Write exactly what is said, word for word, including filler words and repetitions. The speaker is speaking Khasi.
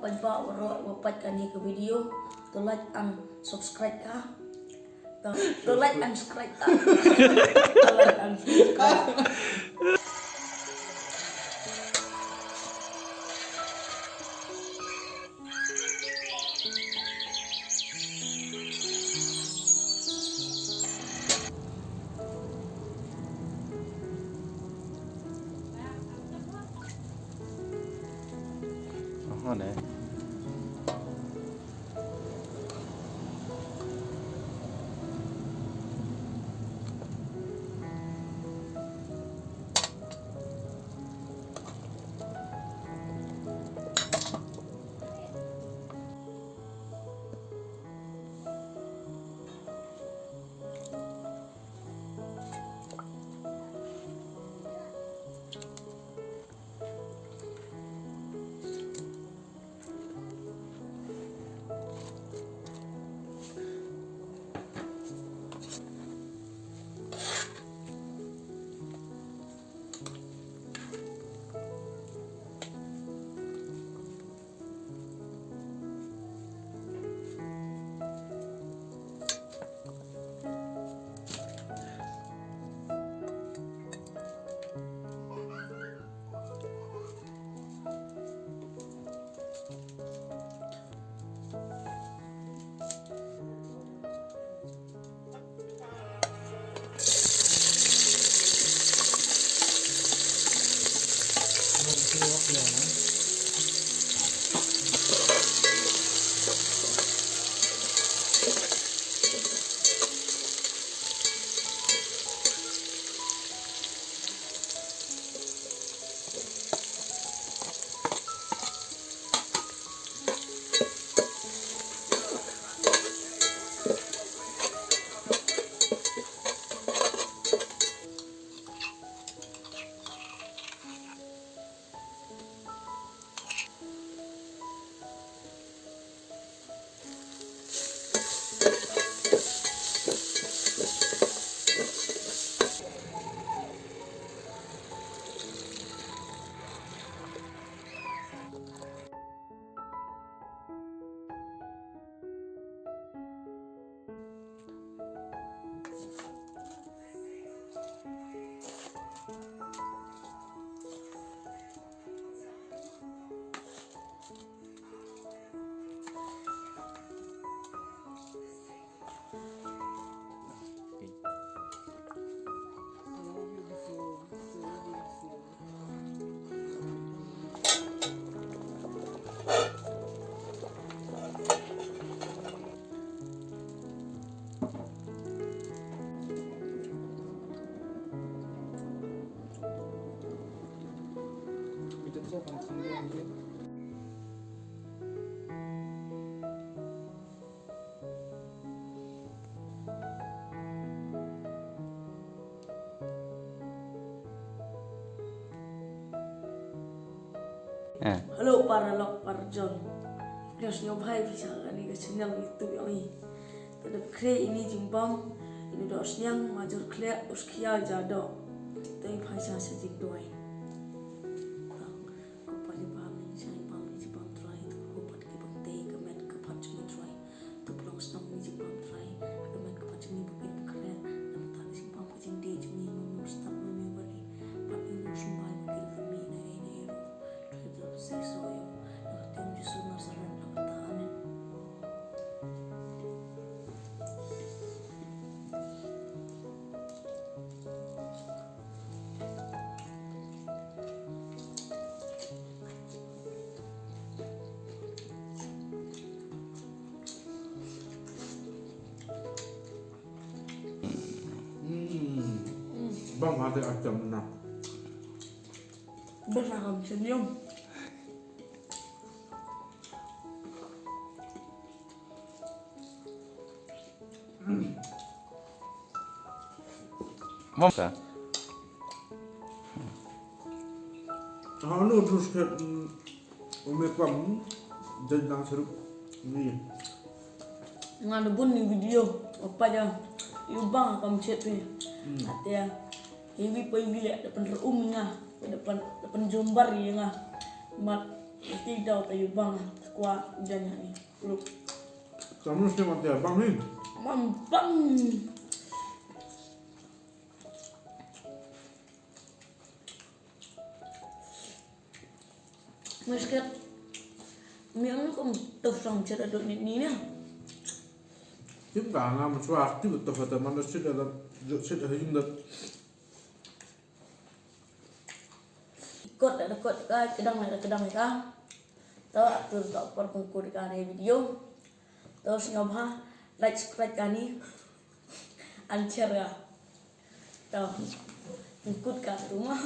Paidbah waroh wa peit kane ka video, to like and subscribe ka. To, to like and subscribe ka. To like and subscribe. Eh. Hello, paralok parjon. Phi sngewbha phi sha kane ka channel YouTube jong i. Te da phi khreh ine i jingbam, ine i dohsniang, majur khleh, u skhia ja doh. Te phi sha sha jingduwai. Ko Pa jong i bam, ine i jingbam, ine i jingbam Trai, to ko pat ki bym tei ka met ka phad jong i Trai. To pynlong shnong ine i jingbam Trai, ha ka met ka phad jong i ba pynbeit khreh, na ka bynta ka jingbam ka jingdie jong i, ma me u stad ma me u bari, bad ïa u symbai ba kin pynmih na ei na ei ruh. Trai to sa shisha ïa u, na ka kyrteng u Jisu Nasaret lang kata. Amen. Hmm. Bang ada asam na. Bang ada asam. Mom ka. Ano terus ke, mm, umi pam, jadi nang seru ni. Nga da bun ni video apa ja, ïa u bang kam chet ni. Hmm. Ate ïa, ïa wi pa ïa wi le da pynrung nga, da pyn, da pynjumbar ïa nga. Mat Ti daw ta yu bang ta kwah jan yani. Rup. Kamu sih mati abang ni. Mam bang. Masket. Mi ang kum tuf sang cerita dot ni ni na. Tim ka nga maswa aktif tu kata mana sih dalam sih dalam indat. Kot da kot ka kedang da kedang ka. To atur to por pengkut ka ni video. To sngewbha like, subscribe ka ni. An share ka. To. Pengkut ka tu mah.